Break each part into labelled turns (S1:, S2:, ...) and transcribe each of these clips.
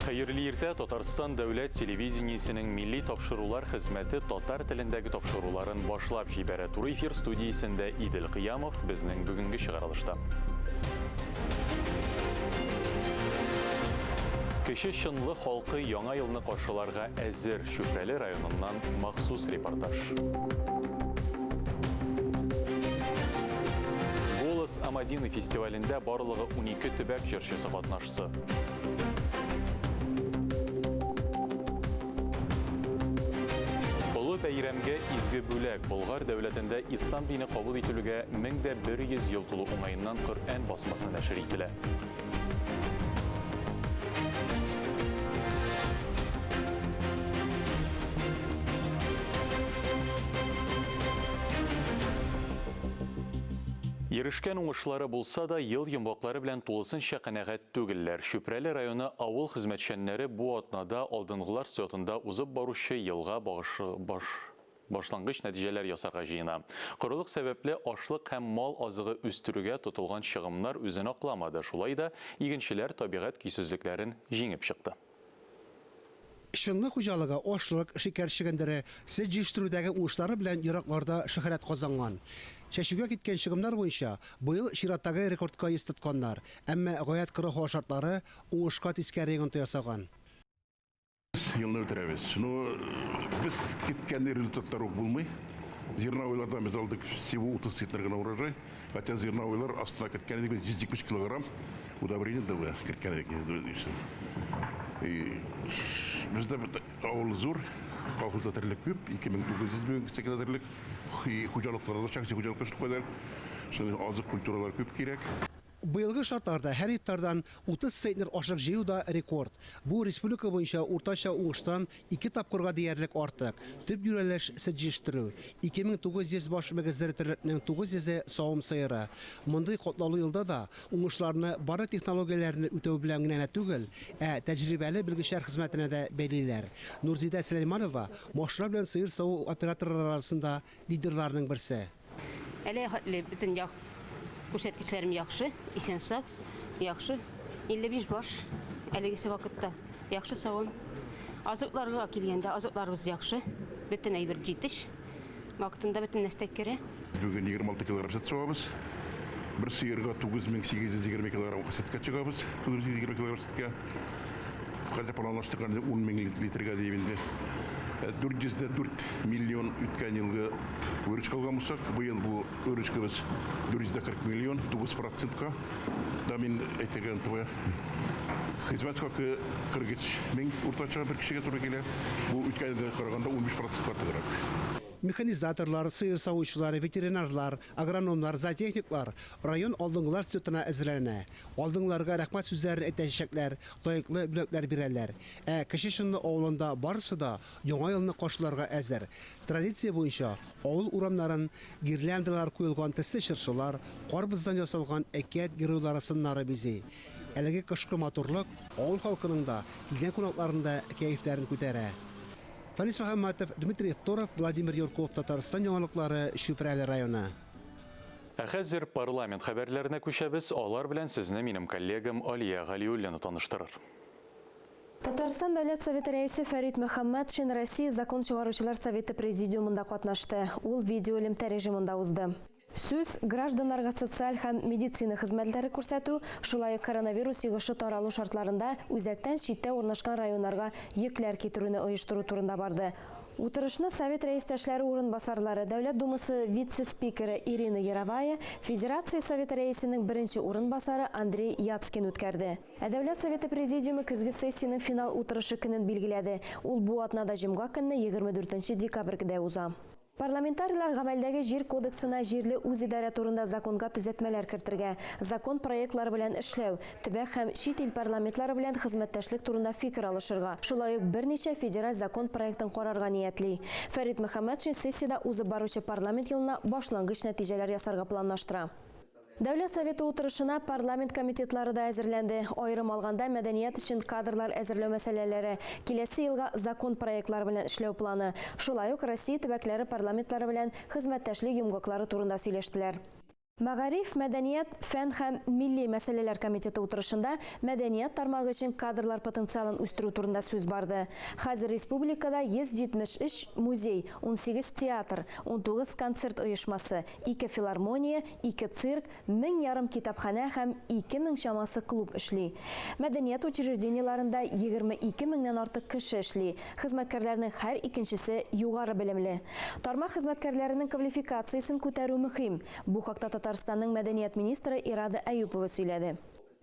S1: Хәерле иртә, Татарстан дәүләт телевидениесенең милли тапшырулар хезмәте татар телендәге тапшыруларын башлап җибәрә. Туры эфир студиясендә Идел Кыямов безнең бүгенге чыгарылышта. Кече Чынлы халкы яңа елны каршыларга әзер. Чүпрәле районыннан махсус репортаж. Голос Амадины фестивалендә барлыгы 12 төбәк җырчысы катнашты. Олы бәйрәмгә изге бүләк Болгар дәүләтендә ислам дине кабул ителүгә 1100 ел тулу уңаеннан Коръән басмасы нәшер ителә. Ирешкән уңышлары булса да, ел йомгаклары белән тулысынча канәгать түгелләр. Чүпрәле районы авыл хезмәтчәннәре бу атнада алдынгылар слетында узып баручы елга багыш башлангыч нәтиҗәләр ясарга җыена. Корылык сәбәпле ашлык һәм мал азыгы үстерүгә тотылган чыгымнар үзен акламады, шулай да игенчеләр табигать көйсезлекләрен җиңеп чыкты.
S2: Чынлы хуҗалыгы ашлык, шикәр чөгендере, сөт җитештерүдәге уңышлары белән еракларда шөһрәт казанган. Чәчүгә киткән чыгымнар буенча быел чираттагы рекордка йөз тотканнар. Әмма гаять коры һава шартлары уңышка тискәре йогынты ясаган.
S3: Елны бетерәбез. Ну, без киткән результатлар ук булмый. Зерновойлардан без алдык всего 30 центнер гына урожай. Хотя зерновойлар астына керткән идек без 170 килограмм удобрение ДВ керткән идек. И бездә авыл зур, колхозда терлек күп, 2900 мең кисәкә терлек. Хуҗалыкларда, шәхси хуҗалыкта шулкадәр. Шуның азык культуралар күп кирәк.
S2: Быелгы шартларда һәр гектардан 30 центнер ашлык җыю да рекорд. Бу республика буенча уртача уңыштан ике тапкырга диярлек артык. Төп юнәлеш сөт җитештерү. 2900 баш мөгезле терлекнең 900-е савым сыеры. Мондый катлаулы елда да уңышларны бары технологияләрне үтәү белән генә түгел, ә тәҗрибәле белгечләр хезмәтенә дә бәйлиләр. Нурзидә Сөләйманова машина белән сыер саву операторлары арасында лидерларның берсе.
S4: Әле хәтле бөтен як күрсәткечләрем яхшы, исән сау, яхшы. 55 баш әлегесе вакытта яхшы савым. Азыкларга килгәндә азыкларыбыз яхшы, бөтен әйбер җитеш. Вакытында бөтен нәрсә керә.
S3: Бүген 26 килограмм сөт савабыз. Бер сыерга 9820 килограмм сөткә чыгабыз. 9820 килограмм сөткә. Хәзер планлаштырган 10 мең литрга дип инде. 404 миллион үткән елгы выручка алган булсак, быел бу выручкабыз 440 миллион, 9 процентка. Да мин әйтергә онытып Хезмәт хакы 43 мең уртача бер кешегә туры килә. Бу үткән елга караганда 15 процентка артыграк.
S2: Механизаторлар, сыер савучылар, ветеринарлар, агрономнар, зоотехниклар район алдынгылар слетына әзерләнә. Алдынгыларга рәхмәт сүзләрен әйтәчәкләр, лаеклы бүләкләр бирәләр. Ә Кече Чынлы авылында барысы да яңа елны каршыларга әзер. Традиция буенча авыл урамнарын гирляндалар куелган төсле чыршылар, кар-боздан ясалган әкият геройлары сыннары бизи. Әлеге кышкы матурлык авыл халкының да, килгән кунакларның да кәефләрен күтәрә. Фәнис Мөхәммәтов, Дмитрий Второв, Владимир Юрков, Татарстан яңалыклары, Чүпрәле районы.
S1: Ә хәзер парламент хәбәрләренә күчәбез. Алар белән сезне минем коллегам Алия Галиуллина таныштырыр.
S5: Татарстан Дәүләт Советы рәисе Фәрит Мөхәммәтшин Россия Закон чыгаручылар советы президиумында катнашты. Ул видеоэлемтә режимында узды. Сүз гражданнарга социаль һәм медицина хезмәтләре күрсәтү, шулай ук коронавирус йогышы таралу шартларында үзәктән читтә урнашкан районнарга йөкләр китерүне оештыру турында барды. Утырышны Совет рәистәшләре урынбасарлары, Дәүләт Думасы вице-спикеры Ирина Яровая, Федерация Советы рәисенең беренче урынбасары Андрей Яцкин үткәрде. Ә Дәүләт Советы Президиумы көзге сессиянең финал утырышы көнен билгеләде. Ул бу атнада җомга көнне 24 декабрьдә уза. Парламентарийлар гамәлдәге җир кодексына җирле үзидарә турында законга төзәтмәләр кертергә, закон проектлары белән эшләү, төбәк һәм чит ил парламентлары белән хезмәттәшлек турында фикер алышырга, шулай ук берничә федераль закон проектын карарга ниятли. Фәрит Мөхәммәтшин сессиядә узып баручы парламент елына башлангыч нәтиҗәләр ясарга планлаштыра. Дәүләт Советы утырышына парламент комитетлары да әзерләнде. Аерым алганда, мәдәният өчен кадрлар әзерләү мәсьәләләре, киләсе елга закон проектлары белән эшләү планы, шулай ук Россия төбәкләре парламентлары белән хезмәттәшлек йомгаклары турында сөйләштеләр. Мәгариф, мәдәният, фән һәм милли мәсьәләләр комитеты утырышында мәдәният тармагы өчен кадрлар потенциалын үстерү турында сүз барды. Хәзер республикада 173 музей, 18 театр, 19 концерт оешмасы, 2 филармония, 2 цирк, 1500 китапханә һәм 2000 чамасы клуб эшли. Мәдәният учреждениеләрендә 22 меңнән артык кеше эшли. Хезмәткәрләрнең һәр икенчесе югары белемле. Тармак хезмәткәрләренең квалификациясен күтәрү мөһим. Бу хакта Татарстанның мәдәният министры Ирада Әюпова сөйләде.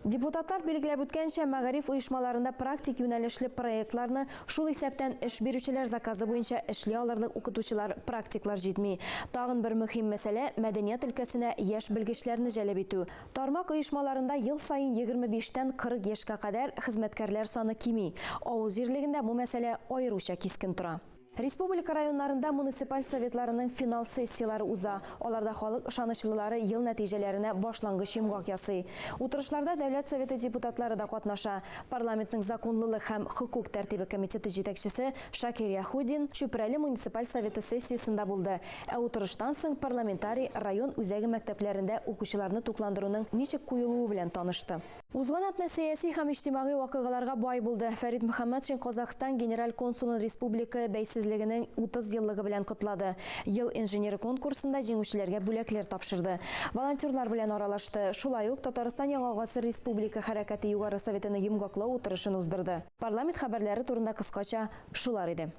S5: Депутатлар билгеләп үткәнчә, мәгариф оешмаларында практик юнәлешле проектларны, шул исәптән эш бирүчеләр заказы буенча эшли алырлык укытучылар, практиклар җитми. Тагын бер мөһим мәсьәлә мәдәният өлкәсенә яшь белгечләрне җәлеп итү. Тармак оешмаларында ел саен 25-тән 40 яшькә кадәр хезмәткәрләр саны кими. Авыл җирлегендә бу мәсьәлә аеруча кискен тора. Республика районнарында муниципаль советларының финал сессиялары уза. Аларда халык ышанычлылары ел нәтиҗәләренә башлангыч йомгак ясый. Утырышларда Дәүләт Советы депутатлары да катнаша. Парламентның законлылык һәм хокук тәртибе комитеты җитәкчесе Шакир Яхудин Чүпрәле муниципаль советы сессиясендә булды. Ә утырыштан соң парламентарий район үзәге мәктәпләрендә укучыларны тукландыруның ничек куелуы белән танышты. Узган атна сәяси һәм иҗтимагый вакыйгаларга бай булды. Фәрит Мөхәммәтшин Казахстан генераль консулын республика бәйсезлегенең 30 еллыгы белән котлады. Ел инженеры конкурсында җиңүчеләргә бүләкләр тапшырды. Волонтерлар белән аралашты. Шулай ук Татарстан Яңа гасыр республика хәрәкәте югары советының йомгаклау утырышын уздырды. Парламент хәбәрләре турында кыскача шулар иде.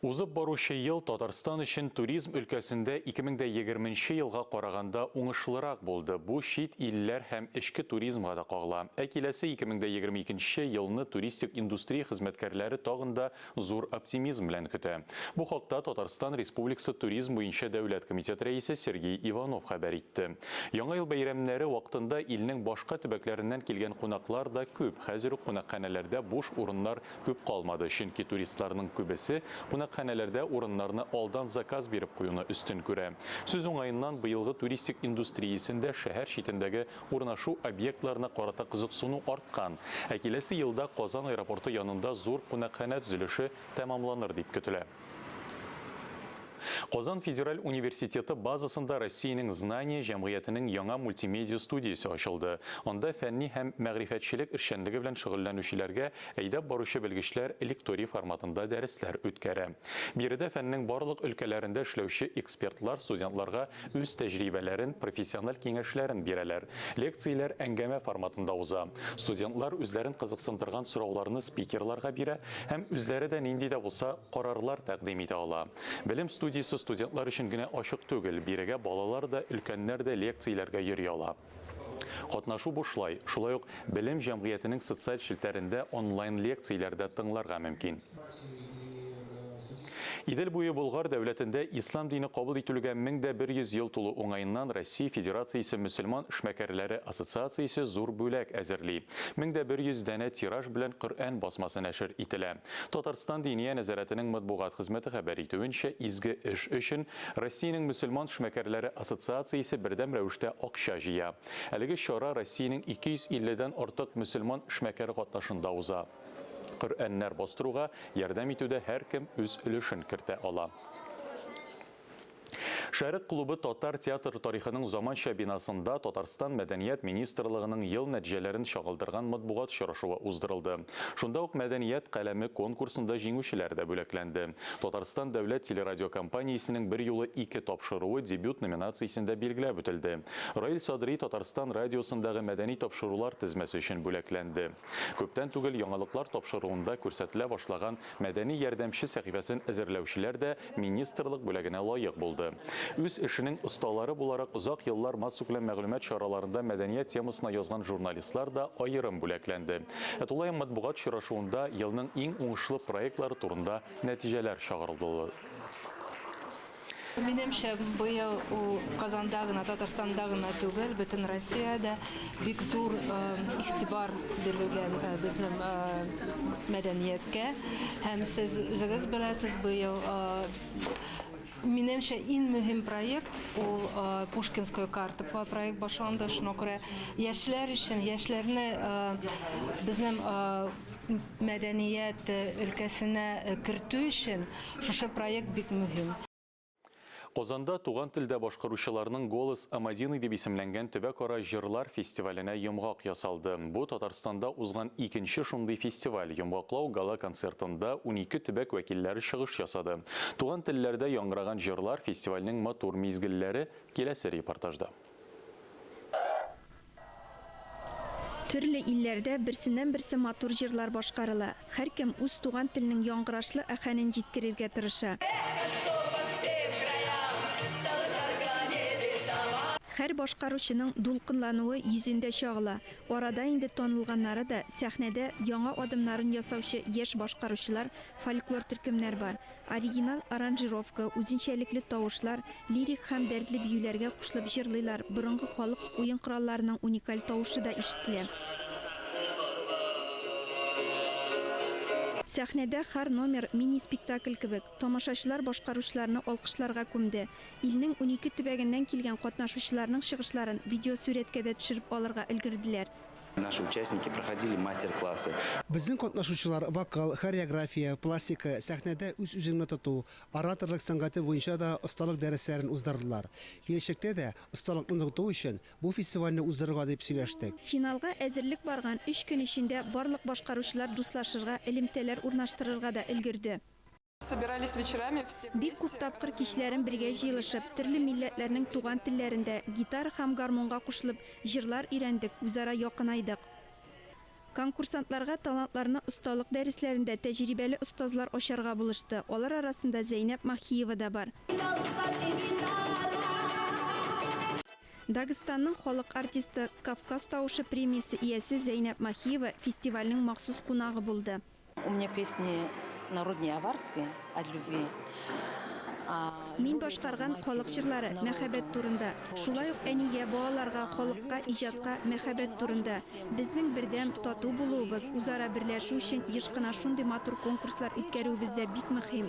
S1: Узып баручы ел Татарстан өчен туризм өлкәсендә 2020 елга караганда уңышлырак булды. Бу чит илләр һәм эчке туризмга да кагыла. Ә киләсе 2022 елны туристик индустрия хезмәткәрләре тагын да зур оптимизм белән көтә. Бу хакта Татарстан Республикасы туризм буенча дәүләт комитеты рәисе Сергей Иванов хәбәр итте. Яңа ел бәйрәмнәре вакытында илнең башка төбәкләреннән килгән кунаклар да күп. Хәзер үк кунакханәләрдә буш урыннар күп калмады, чөнки туристларның күбесе кунакханәләрдә урыннарны алдан заказ биреп куюны өстен күрә. Сүз уңаеннан быелгы туристик индустриясендә шәһәр читендәге урнашу объектларына карата кызыксыну арткан. Ә киләсе елда Казан аэропорты янында зур кунакханә төзелеше тәмамланыр дип көтелә. Казан федераль университеты базасында Россиянең Знание җәмгыятенең яңа мультимедиа студиясе ачылды. Анда фәнни һәм мәгърифәтчелек эшчәнлеге белән шөгыльләнүчеләргә әйдәп баручы белгечләр лекторий форматында дәресләр үткәрә. Биредә фәннең барлык өлкәләрендә эшләүче экспертлар студентларга үз тәҗрибәләрен, профессиональ киңәшләрен бирәләр. Лекцияләр әңгәмә форматында уза. Студентлар үзләрен кызыксындырган сорауларны спикерларга бирә һәм үзләре дә нинди дә булса карарлар тәкъдим итә ала. Белем студиясе студентлар өчен генә ачык түгел, бирегә балалар да, өлкәннәр дә лекцияләргә йөри ала. Катнашу бушлай, шулай ук белем җәмгыятенең социаль челтәрендә онлайн лекцияләрдә тыңларга мөмкин. Идел буе Болгар дәүләтендә ислам дине кабул ителгән 1100 ел тулу уңаеннан Россия Федерациясе мөселман эшмәкәрләре ассоциациясе зур бүләк әзерли. 1100 данә тираж белән Коръән басмасы нәшер ителә. Татарстан Диния нәзарәтенең матбугат хезмәте хәбәр итүенчә, изге эш өчен Россиянең мөселман эшмәкәрләре ассоциациясе бердәм рәвештә акча җыя. Әлеге чара Россиянең 250-дән артык мөселман эшмәкәре катнашында уза. Коръәннәр бастыруга ярдәм итүдә һәркем үз өлешен кертә ала. Шәрык клубы татар театр тарихының заманча бинасында Татарстан Мәдәният министрлыгының ел нәтиҗәләрен чагылдырган матбугат очрашуы уздырылды. Шунда ук Мәдәният каләме конкурсында җиңүчеләр дә бүләкләнде. Татарстан дәүләт телерадиокомпаниясенең бер юлы 2 тапшыруы дебют номинациясендә билгеләп үтелде. Раил Садри Татарстан радиосындагы мәдәни тапшырулар тезмәсе өчен бүләкләнде. Күптән түгел яңалыклар тапшыруында күрсәтелә башлаган мәдәни ярдәмче сәхифәсен әзерләүчеләр дә министрлык бүләгенә лаек булды. Үз эшенең осталары буларак озак еллар массакүләм мәгълүмат чараларында мәдәният темасына язган журналистлар да аерым бүләкләнде. Ә тулаем матбугат очрашуында елның иң уңышлы проектлары турында нәтиҗәләр чыгарылды.
S6: Минемчә, быел ул Казанда гына, Татарстанда гына түгел, бөтен Россиядә бик зур игътибар бирелгән безнең мәдәнияткә. Һәм сез үзегез беләсез, быел минемчә иң мөһим проект ул Пушкинская карта проект башланды. Шуңа күрә яшьләр өчен, яшьләрне безнең мәдәният өлкәсенә кертү өчен шушы проект бик мөһим.
S1: Казанда туган телдә башкаручыларның «Голос Амадины» дип исемләнгән төбәкара җырлар фестиваленә йомгак ясалды. Бу Татарстанда узган икенче шундый фестиваль. Йомгаклау гала-концертында 12 төбәк вәкилләре чыгыш ясады. Туган телләрдә яңгыраган җырлар фестивальнең матур мизгелләре киләсе репортажда.
S7: Төрле илләрдә берсеннән-берсе матур җырлар башкарыла. Һәркем үз туган теленең яңгырашлы әхәнен җиткерергә тырыша. Һәр башкаручының дулкынлануы йөзендә чагыла. Арада инде танылганнары да, сәхнәдә яңа адымнарын ясаучы яшь башкаручылар, фольклор төркемнәр бар. Оригинал аранжировка, үзенчәлекле тавышлар, лирик һәм дәртле биюләргә кушылып җырлыйлар, борынгы халык уен коралларының уникаль тавышы да ишетелә. Сәхнәдә һәр номер мини-спектакль кебек. Тамашачылар башкаручыларны алкышларга күмде. Илнең 12 төбәгеннән килгән катнашучыларның чыгышларын видеосурәткә дә төшереп алырга өлгерделәр.
S8: Наши участники проходили мастер-классы.
S2: Безнең катнашучылар вокал, хореография, пластика, сәхнәдә үз-үзеңне тоту, ораторлык сәнгате буенча да осталык дәресләрен уздырдылар. Киләчәктә дә осталыкны ныгыту өчен бу фестивальне уздырырга дип сөйләштек.
S7: Финалга әзерлек барган 3 көн эчендә барлык башкаручылар дуслашырга, элемтәләр урнаштырырга да өлгерде.
S9: Собирались вечерами все.
S7: Бик күп тапкыр кичләрен бергә җыелышып, төрле милләтләрнең туган телләрендә гитара һәм гармунга кушылып җырлар өйрәндек, үзара якынайдык. Конкурсантларга талантларны осталык дәресләрендә тәҗрибәле остазлар ачарга булышты. Алар арасында Зәйнәп Махиева да бар. Дагыстанның халык артисты, Кавказ тавышы премиясе иясе Зәйнәп Махиева фестивальнең махсус кунагы булды.
S10: У меня песни народнее аварской о любви.
S7: Мин башкарган халык җырлары мәхәббәт турында, шулай ук әнигә, балаларга, халыкка, иҗатка мәхәббәт турында. Безнең бердәм тату булуыбыз, үзара берләшү өчен еш кына шундый матур конкурслар үткәрүебез дә бик мөһим.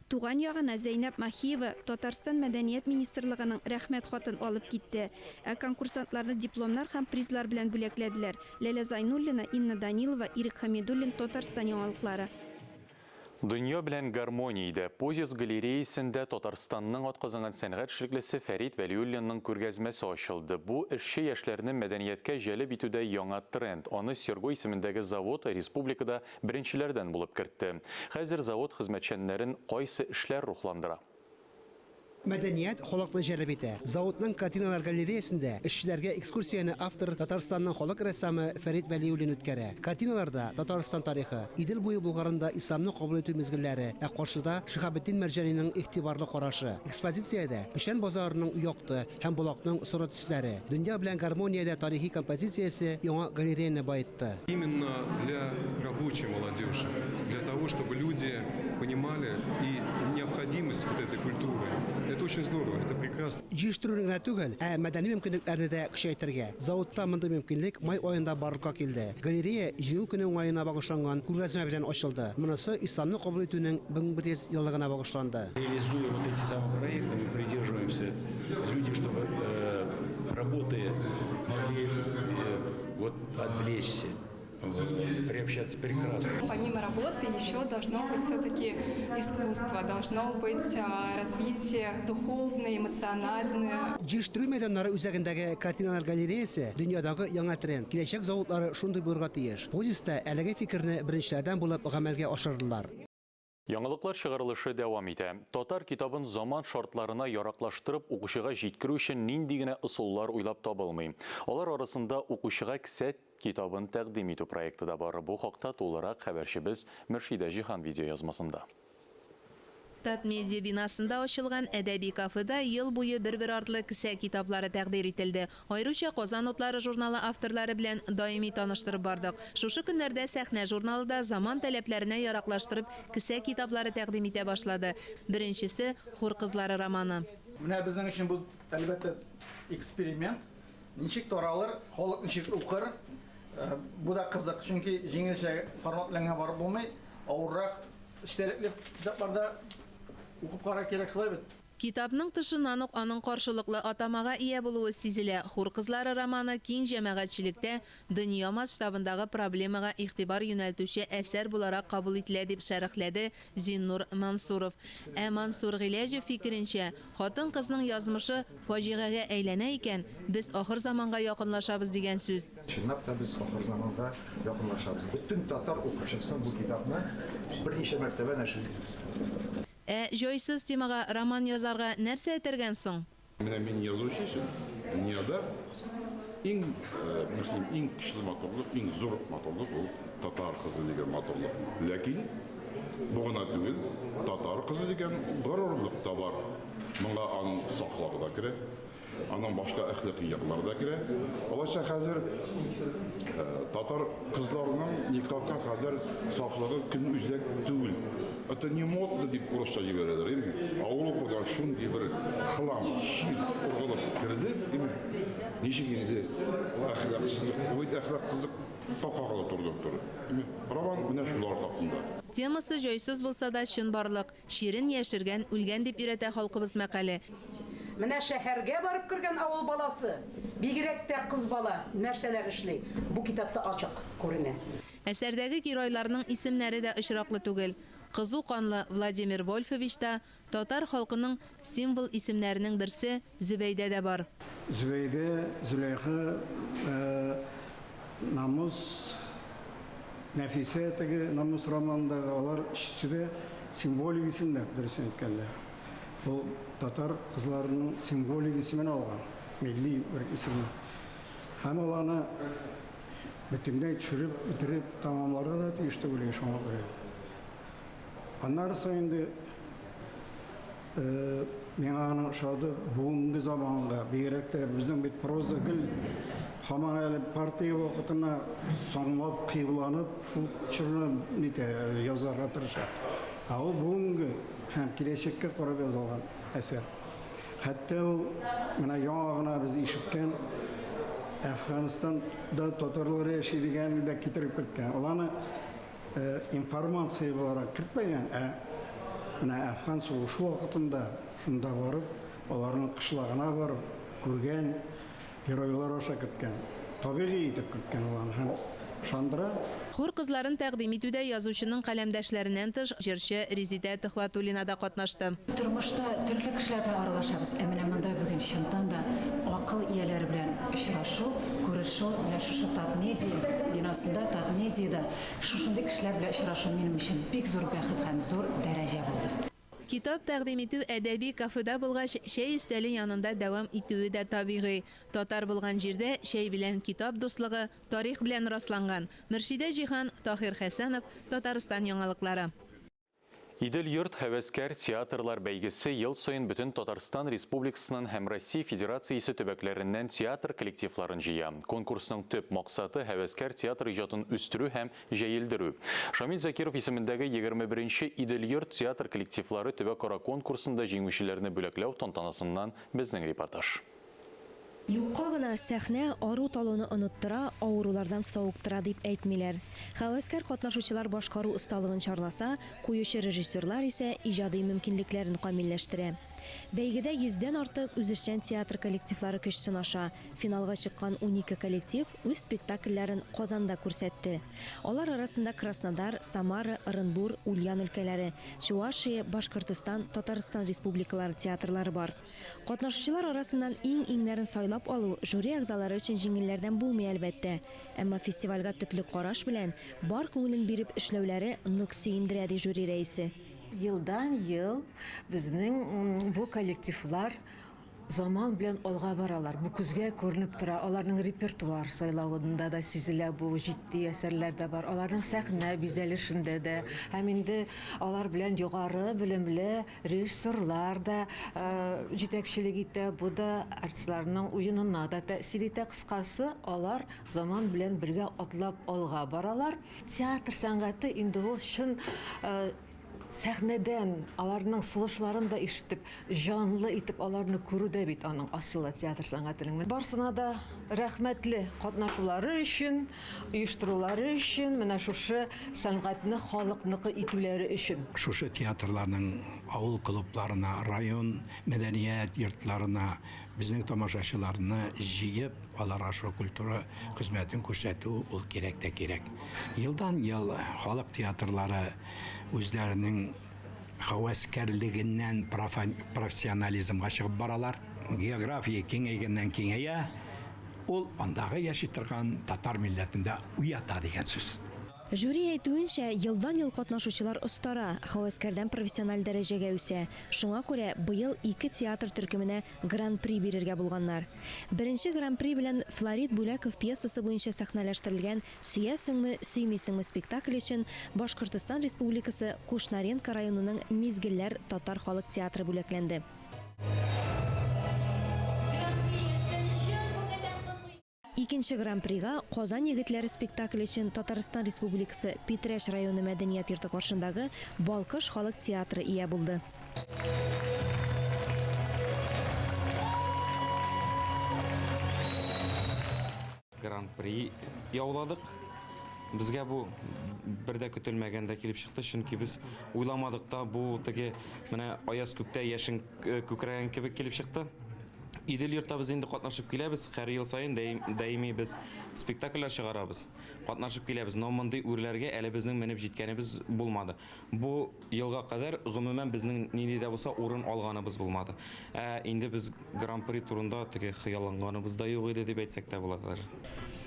S7: Туган ягына Зәйнәп Махиева Татарстан Мәдәният министрлыгының рәхмәт хатын алып китте. Ә конкурсантларны дипломнар һәм призлар белән бүләкләделәр. Ләлә Зайнуллина, Инна Данилова, Ирек Хамидуллин, Татарстан яңалыклары.
S1: Дөнья белән гармониядә Позис галереясендә Татарстанның атказанган сәнгать эшлеклесе Фәрит Вәлиуллинның күргәзмәсе ачылды. Бу эшче яшьләрне мәдәнияткә җәлеп итүдә яңа тренд. Аны Серго исемендәге завод республикада беренчеләрдән булып кертте. Хәзер завод хезмәтчәннәрен кайсы эшләр рухландыра?
S2: Мәдәният халыкны җәлеп итә. Заводның картиналар галереясендә эшчеләргә экскурсияне автор Татарстанның халык рәссамы Фәрит Вәлиуллин үткәрә. Картиналарда Татарстан тарихы, Идел буе Булгарында исламны кабул итү мизгелләре, ә каршыда Шиһабетдин Мәрҗанинең игътибарлы карашы. Экспозициядә Печән базарының якты һәм Болакның соры төсләре. Дөнья белән гармониядә тарихи композициясе яңа галереяны байытты.
S11: Именно для рабочей молодежи, для того, чтобы люди понимали и необходимость вот этой культуры. Это очень здорово, это прекрасно.
S2: Җыештыруны гына түгел, ә мәдәни мөмкинлекләрне дә көчәйтергә. Заводта мондый мөмкинлек май аенда барлыкка килде. Галерея Җиңү көне уңаена багышланган күргәзмә белән ачылды. Монысы исламны кабул итүнең 1100 еллыгына багышланды.
S12: Реализуя вот эти самые проекты, мы придерживаемся люди, чтобы работая могли вот отвлечься. Приобщаться прекрасно.
S9: Помимо работы еще должно быть все-таки искусство, должно быть развитие духовное, эмоциональное.
S2: Җыештыру мәйданнары үзәгендәге картиналар галереясе дөньядагы яңа тренд. Киләчәк заводлары шундый булырга тиеш. Позиста әлеге фикерне беренчеләрдән булып гамәлгә ашырдылар.
S1: Яңалыклар чыгарылышы дәвам итә. Татар китабын заман шартларына яраклаштырып укучыга җиткерү өчен нинди генә ысуллар уйлап табылмый. Алар арасында укучыга кесә китабын тәкъдим итү проекты да бар. Бу хакта тулырак хәбәрчебез Мөршидә Җиһан видеоязмасында.
S13: Татмедиа бинасында ачылган әдәби кафеда ел буе бер-бер артлы кесә китаплары тәкъдир ителде. Аеруча Казан утлары журналы авторлары белән даими таныштырып бардык. Шушы көннәрдә Сәхнә журналы да заман таләпләренә яраклаштырып кесә китаплары тәкъдим итә башлады. Беренчесе Хур кызлары романы.
S14: Менә безнең өчен бу әлбәттә эксперимент. Ничек таралыр, халык ничек укыр. Бу да кызык, чөнки җиңелчә формат белән генә барып булмый. Авыррак эчтәлекле китапларда укып кара кирәк шулай бит.
S13: Китапның тышыннан ук аның каршылыклы атамага ия булуы сизелә. Хур кызлары романы киң җәмәгатьчелектә дөнья масштабындагы проблемага игътибар юнәлтүче әсәр буларак кабул ителә, дип шәрехләде Зиннур Мансуров. Ә Мансур Гыйләҗев фикеренчә, хатын-кызның язмышы фаҗигагә әйләнә икән, без ахыр заманга якынлашабыз дигән сүз.
S15: Чынлап та без ахыр заманга якынлашабыз. Бөтен татар укучысын бу китапны берничә мәртәбә нәшер итәбез.
S13: Ә җайсыз темага роман язарга нәрсә этәргән соң?
S3: Менә мин язучы өчен дөньяда иң мөһим, иң көчле матурлык, иң зур матурлык ул татар кызы дигән матурлык. Ләкин бу гына түгел, татар кызы дигән горурлык та бар. Моңа аның сафлыгы да керә. Аның башка әхлакый яклары да керә. Алайса хәзер татар кызларының никахка кадәр сафлыгы көн үзәк түгел. Это не модно дип урысча җибәрәләр, әйме? Ауропадан шундый бер хлам, чир ургылып керде, әйме? Ничек инде әхлаксызлык, бу бит әхлаксызлык кагыла турыдан-туры. Әйме? Роман менә шулар хакында.
S13: Темасы җайсыз булса да, чынбарлык. Чирен яшергән, үлгән дип өйрәтә халкыбыз мәкале.
S16: Менә шәһәргә барып кергән авыл баласы, бигрәк тә кыз бала нәрсәләр эшли, бу китапта ачык күренә.
S13: Әсәрдәге геройларның исемнәре дә очраклы түгел. Кызу канлы Владимир Вольфович та, татар халкының символ исемнәренең берсе Зөбәйдә дә бар.
S17: Зөбәйдә, Зөләйха, Намус, Нәфисә теге Намус романындагы алар өчесе дә символик исемнәр, дөресен әйткәндә. Ул татар кызларының символик исемен алган, милли бер исемне. Һәм ул аны бөтенләй төшереп, бетереп тәмамларга да тиеш түгел шуңа күрә. Аннары соң инде миңа аның ошады бүгенге заманга, бигрәк тә безнең бит проза гел һаман әле партия вакытына соңлап, кыюланып, шул чорны нитә, язарга тырыша. Ә ул бүгенге һәм киләчәккә карап язылган әсәр. Хәтта ул менә яңа гына без ишеткән Әфганстанда татарлар яши дигәнне дә китереп керткән. Ул аны информация буларак кертмәгән, ә менә Әфган сугышы вакытында шунда барып, аларның кышлагына барып күргән геройлар аша керткән. Табигый итеп керткән ул аны һәм ышандыра.
S13: Хур кызларын тәкъдим итүдә язучының каләмдәшләреннән тыш җырчы Резидә Төхвәтуллина да катнашты.
S18: Тормышта төрле кешеләр белән аралашабыз, ә менә монда бүген чыннан да акыл ияләре белән очрашу, күрешү, менә шушы Татмедиа бинасында, Татмедиада шушындый кешеләр белән очрашу минем өчен бик зур бәхет һәм зур дәрәҗә булды.
S13: Китап тәкъдим итү әдәби кафеда булгач, чәй өстәле янында дәвам итүе дә табигый. Татар булган җирдә чәй белән китап дуслыгы тарих белән расланган. Мөршидә Җиһан, Таһир Хәсәнов, Татарстан яңалыклары.
S1: Идел-йорт һәвәскәр театрлар бәйгесе ел саен бөтен Татарстан Республикасыннан һәм Россия Федерациясе төбәкләреннән театр коллективларын җыя. Конкурсның төп максаты һәвәскәр театр иҗатын үстерү һәм җәелдерү. Шамил Закиров исемендәге 21нче Идел-йорт театр коллективлары төбәкара конкурсында җиңүчеләрне бүләкләү тантанасыннан безнең репортаж.
S5: Юкка гына сәхнә ару талуны оныттыра, авырулардан савыктыра дип әйтмиләр. Һәвәскәр катнашучылар башкару осталыгын чарласа, куючы режиссерлар исә иҗади мөмкинлекләрен камилләштерә. Бәйгедә 100дән артык үзешчән театр коллективлары көч сынаша. Финалга чыккан 12 коллектив үз спектакльләрен Казанда күрсәтте. Алар арасында Краснодар, Самара, Ырынбур, Ульян өлкәләре, Чувашия, Башкортостан, Татарстан республикалары театрлары бар. Катнашучылар арасыннан иң-иңнәрен сайлап алу жюри әгъзалары өчен җиңелләрдән булмый әлбәттә. Әмма фестивальгә төпле караш белән бар күңелен биреп эшләүләре нык сөендерә, ди жюри рәисе.
S19: Елдан ел безнең бу коллективлар заман белән алга баралар. Бу күзгә күренеп тора. Аларның репертуар сайлавында да сизелә, бу җитди әсәрләр дә бар. Аларның сәхнә бизәлешендә дә һәм инде алар белән югары белемле режиссерлар да җитәкчелек итә. Бу да артистларның уенына да тәэсир итә. Кыскасы, алар заман белән бергә атлап алга баралар. Театр сәнгате инде ул чын Сәхнәдән аларның сулышларын да ишетеп, җанлы итеп аларны күрү дә бит аның асылы театр сәнгатенең. Барсына да рәхмәтле катнашулары өчен, оештырулары өчен, менә шушы сәнгатьне халыкныкы итүләре өчен.
S12: Шушы театрларның авыл клубларына, район мәдәният йортларына безнең тамашачыларны җыеп, аларга шул культура хезмәтен күрсәтү ул кирәк тә кирәк. Елдан-ел халык театрлары үзләренең һәвәскәрлегеннән профессионализмга чыгып баралар. География киңәйгәннән киңәя, ул андагы яши торган татар милләтен дә уята дигән сүз.
S5: Жюри әйтүенчә, елдан-ел катнашучылар остара, һәвәскәрдән профессиональ дәрәҗәгә үсә. Шуңа күрә быел ике театр төркеменә Гран-при бирергә булганнар. Беренче Гран-при белән Флорид Бүләков пьесасы буенча сәхнәләштерелгән Сөясеңме, сөймисеңме спектакле өчен Башкортостан Республикасы Кушнаренко районының Мизгелләр татар халык театры бүләкләнде. Икенче Гран-прига Казан егетләре спектакле өчен Татарстан Республикасы Питрәч районы мәдәният йорты каршындагы Балкыш халык театры ия булды.
S20: Гран-при яуладык. Безгә бу бер дә көтелмәгәндә килеп чыкты, чөнки без уйламадык та, бу теге менә аяз күктә яшен э, күкрәгән кебек килеп чыкты. Идел йортта без инде катнашып киләбез, һәр ел саен даими без спектакльләр чыгарабыз, катнашып киләбез. Но мондый үрләргә әле безнең менеп җиткәнебез булмады. Бу елга кадәр гомумән безнең нинди дә булса урын алганыбыз булмады. Ә инде без Гран-при турында теге хыялланганыбыз да юк иде дип әйтсәк тә була даже.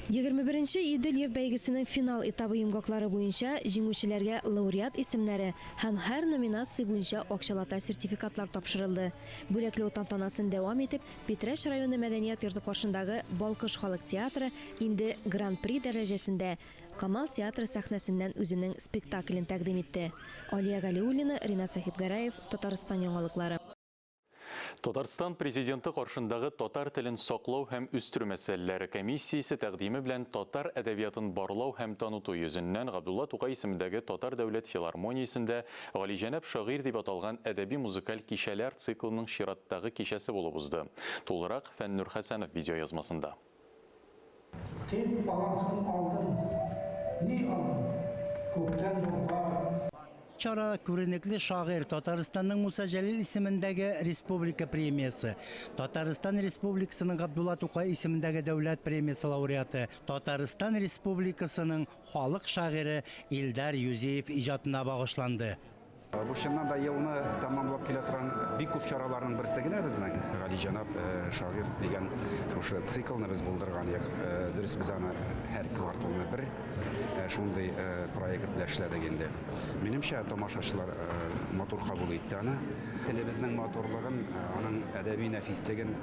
S5: 21 нче Идел йорт бәйгесенең финал этабы йомгаклары буенча җиңүчеләргә лауреат исемнәре һәм һәр номинация буенча акчалата сертификатлар тапшырылды. Бүләкләү тантанасын дәвам итеп, Питрәч районы мәдәният йорты каршындагы Балкыш халык театры инде Гран-при дәрәҗәсендә Камал театры сәхнәсеннән үзенең спектаклен тәкъдим итте. Алия Галиуллина, Ринат Сәхипгәрәев, Татарстан яңалыклары.
S1: Татарстан Президенты каршындагы татар телен саклау һәм үстерү мәсьәләләре комиссиясе тәкъдиме белән татар әдәбиятын барлау һәм таныту йөзеннән Габдулла Тукай исемендәге Татар дәүләт филармониясендә Галиҗәнап шагыйрь дип аталган әдәби-музыкаль кичәләр циклының чираттагы кичәсе булып узды. Тулырак Фәннүр Хәсәнов видеоязмасында.
S21: Тик баласын алдым. Ни алдым? Күктән нурлар.
S22: Чара күренекле шагыйрь, Татарстанның Муса Җәлил исемендәге республика премиясе, Татарстан Республикасының Габдулла Тукай исемендәге дәүләт премиясе лауреаты, Татарстан Республикасының халык шагыйре Илдар Юзеев иҗатына багышланды.
S23: Бу чыннан да елны тәмамлап килә торган бик күп чараларның берсе генә безнең. Галиҗәнап шагыйрь дигән шушы циклны без булдырган идек. Дөрес, без аны һәр кварталны бер шундый проект белән эшләдек инде. Минемчә, тамашачылар матур кабул итте аны. Телебезнең матурлыгын, аның әдәби нәфислеген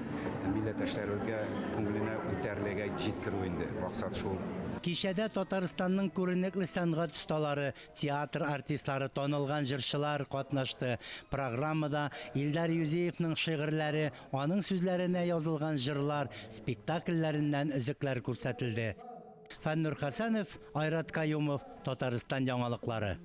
S23: милләттәшләребезгә күңеленә үтәрлегә җиткерү инде максат шул.
S22: Кичәдә Татарстанның күренекле сәнгать осталары, Театр артистлары, танылган җырчылар катнашты. Программада Илдар Юзеевның шигырьләре, аның сүзләренә язылган җырлар, спектакльләреннән өзекләр күрсәтелде. Фәннур Хәсәнов, Айрат Каюмов, Татарстан яңалыклары.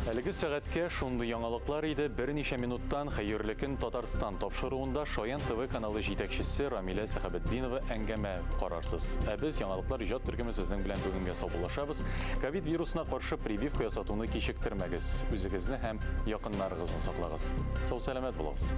S1: Әлеге сәгатькә шундый яңалыклар иде. Берничә минуттан Хәерле көн Татарстан тапшыруында Шаян ТВ каналы җитәкчесе Рамилә Сәхәбетдинова әңгәмә карарсыз. Ә без яңалыклар иҗат төркеме сезнең белән бүгенгә саубуллашабыз. Ковид вирусына каршы прививка ясатуны кичектермәгез. Үзегезне һәм якыннарыгызны саклагыз. Сау-сәламәт булыгыз.